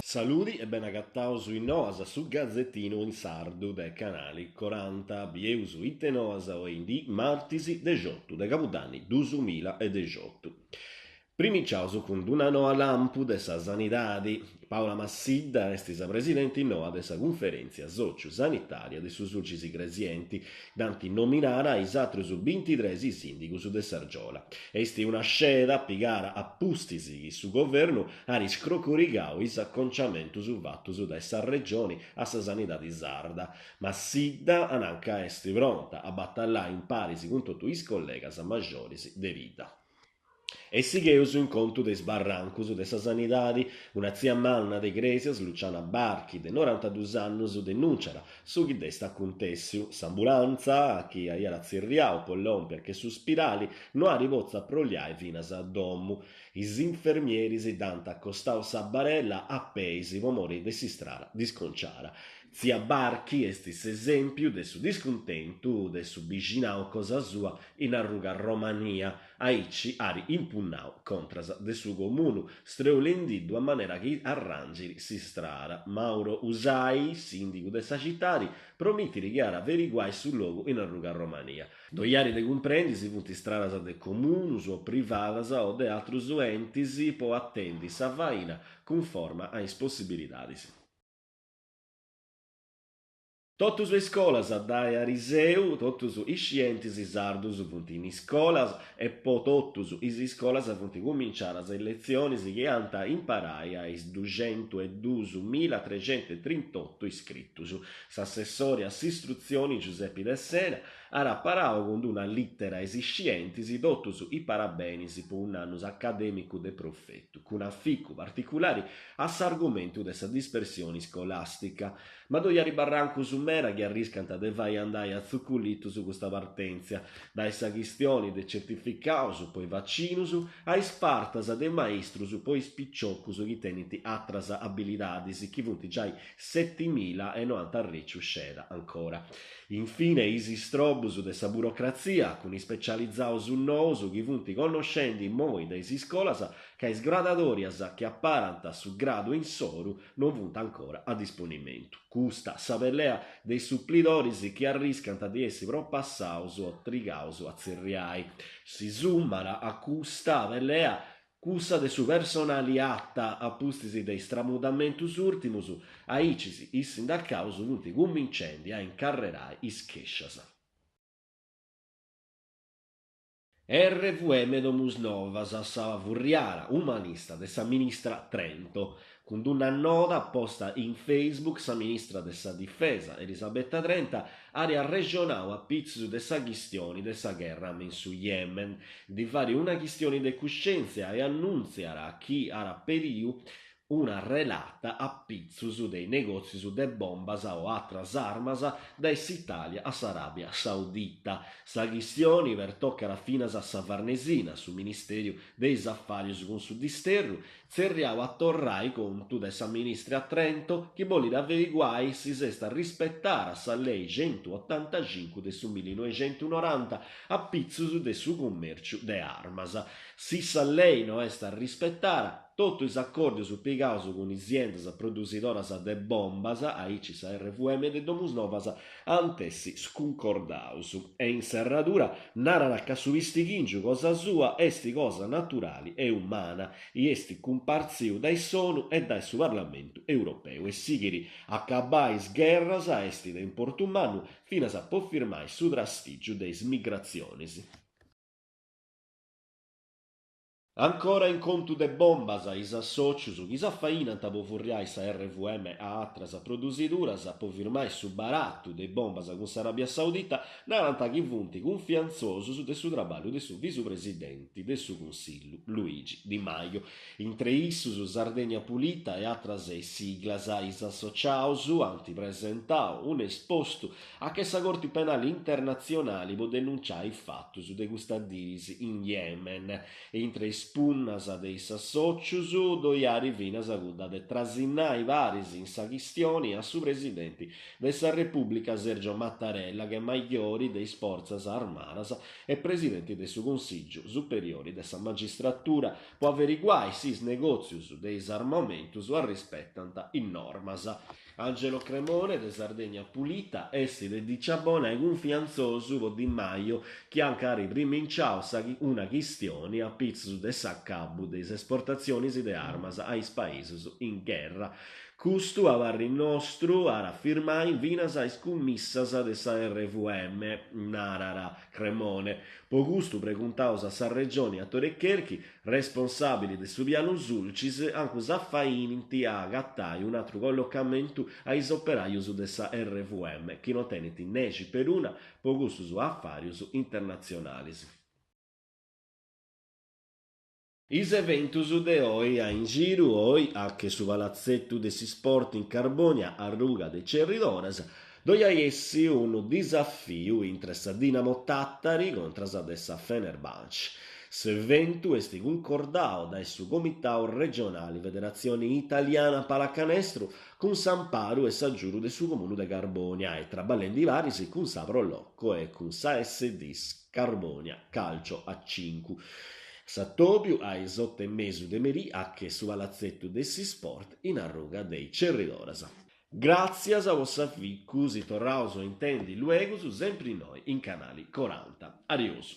Saludi e beni agataus in Noas, su gazetinu in sardu de Canali Coranta. Bieus ite noas oindì martis dexiotu de cabudanni dusumila e dexiotu. Primiciaus cun d'una noa lampu de sa sanidadi. Paola Massidda est sa presidenti noa de sa Cunferèntzia Sòciu Sanitària de su Sulcis Igresienti. Dd'ant nominara is atrus bintitres sìndigus de s'Argiola. Est una sceda pigara a pustis chi su Governu at scrocorigau is aconciamentus fatus dae sa Regioni a sa sanidadi sarda. Massidda ananca est pronta a batallai in paris cun totu is collegas majoris de bidda. E sigheus in contu de is barrancus de sa sanidadi, una tzia manna de Igrèsias, Luciana Barchi, de norantadus annus, denunciat su chi dd'est acuntèssiu, s'ambulantza, chi aiat tzirriau po lompi a che su spidali, no at potziu aproliai finas a domu. Is infermieris dd'ant acostau sa barella a peis po mori de s'istrada disconciada. Tzia Barchi est s'esèmpiu de su discuntentu de su bixinau cosa sua in arruga Romania, Aici at impunnau contras de su Comunu, streulendiddu a manera chi arrangit s'istrada. Mauro Usai, sìndigu de sa citadi, promitit chi at a averiguai su logu in arruga Romania. Ddoi at de cumprendi si funt istradas de comunus o privadas o de atrus entis po atendi sa faina cunforma a is possibilidadis. Totus is scolas dae ariseu, totus is scientis sardus funt in iscolas e po totus is iscolas funt cuminciadas is letzionis chi ant a imparai a is duxentueduus mila trexentuetrintotu iscritus. S'assessori a s'istrutzioni Giusepi Dessena at aparau cun d'una lìtera a is scientis totus is parabenis po un'annu acadèmicu de profetu, cun aficu particulari a s'argumentu de sa dispersioni scolàstica. Ma ddoi at barrancus meda chi arriscant de fai andai a tzuculitus custa partèntzia, dae sa chistioni de certificaus po is vacinus a is fartas de maistrus po is piciocus chi tenint atras abilidadis chi funt giai setimila e no ant arriciu sceda ancora. Infine is istrobus de sa burocratzia cun is specializaus nous chi funt connoscendi immoi de is iscolas ca is gradadorias chi aparant su gradu insoru non funt ancora a disponimentu. Custa sa pelea de is suplidoris chi arriscant de essi propassaus o trigaus a tzerriai. Si summat a custa pelea cussa de su personali ATA a pustis de is tramudamentus ùrtimus, aici is sindacaus funt cumincendi a incarrerai is chèscias. RVM Domusnovas, sa furriada umanista de sa ministra Trento. Cun d'una noda posta in Facebook sa ministra de sa Difesa, Elisabetta Trenta, at arrexonau a pitzus de sa chistioni de sa gherra me in su Yemen. Ndi fait una chistioni de cuscèntzia e annuntziat chi at pediu una relata a pitzus de is negòtzius de bombas o atras armas dae s'Itàlia a s'Aràbia Saudita. Sa chistioni pertocat finas a sa Farnesina, su Ministèriu de is Afàrius cun su Disterru, tzerriau a torrai contu dae sa ministra Trento chi bolit averiguai si s'est arrispetada sa lei centuotantacincu de su millinoixentunoranta a pitzus de su cummèrciu de armas. Si sa lei no est arrispetada, Totu is acòrdius pigaus cun is siendas produsidoras de bombas, aici sa RVM de Domusnovas, ant essi scuncordaus. E in serradura narat ca su pistighìngiu cosa sua est cosa naturali e umana i est cumpartziu dae s'ONU e dae su Parlamentu Europeu e sighit acabai is gherras est de importu mannu finas po firmai su trastìgiu de is migratzionis. Ancora in contu de bombas, is assòcius chi s'afainant po furriai sa RVM a atras produsiduras po firmai su baratu de is bombas cun s'Arabia Saudita narant chi funt cunfiantzosus de su traballu de su visupresidenti de su Cunsillu Luigi Di Maio. Intre issus Sardegna Pulita e atras siglas, is associaus ant presentau un'espostu a che sa Corti Penali Internatzionali po denunciai is fatus de custas diris in Yemen. Intre is. is punnas de is assòcius ddoi at finas cudda de trasinnai paris in sa chistioni a su presidenti de sa Repùblica Sergio Mattarella che majori de is fortzas armadas e presidenti de su Cunsìgiu Superiori de sa Magistratura po averiguai si is negòtzius de is armamentus arrispetant is normas. Angelo Cremone de Sardegna Pulita est de dicia bona e cunfiantzosu po Di Maio chi anca at priminciau sa una chistioni a pitzus de s'acabu de is esportatzionis de armas a is paisus in gherra. Custu, a parri nostru, at a firmai finas is cummissas de sa RVM, narat Cremone. Po custu preguntaus a sa Regioni e a Tore Cherchi, Responsàbili de su pianu Sulcis, ancu s'afainint a agatai un'atru collocamentu a is operajus de sa RVM, chi no tenint nexi peruna po custus afàrius internatzionalis. Is eventus de oi a in giru oi a che su Palatzetu de s'isport in Carbònia, arruga de Cerridoras, ddoi at essi unu disafiu intre sa Dinamo Tàtari contras de sa Fenerbahce. S'eventu est cuncordau dae su Comitau Regionali Federatzioni Italiana Palacanestru cun s'amparu e s'agiudu de su Comunu de Carbònia e traballendi paris cun sa Pro Loco e cun sa SDIS Carbonia Calcio a cincu. S'atòbiu a is otu e mesu de merì a che su Palatzetu de s'isport in arruga de is Cerridoras. Gràtzias po s'aficu, si torraus a intendi luegus sempri innoi in Canali Coranta. Ariosu.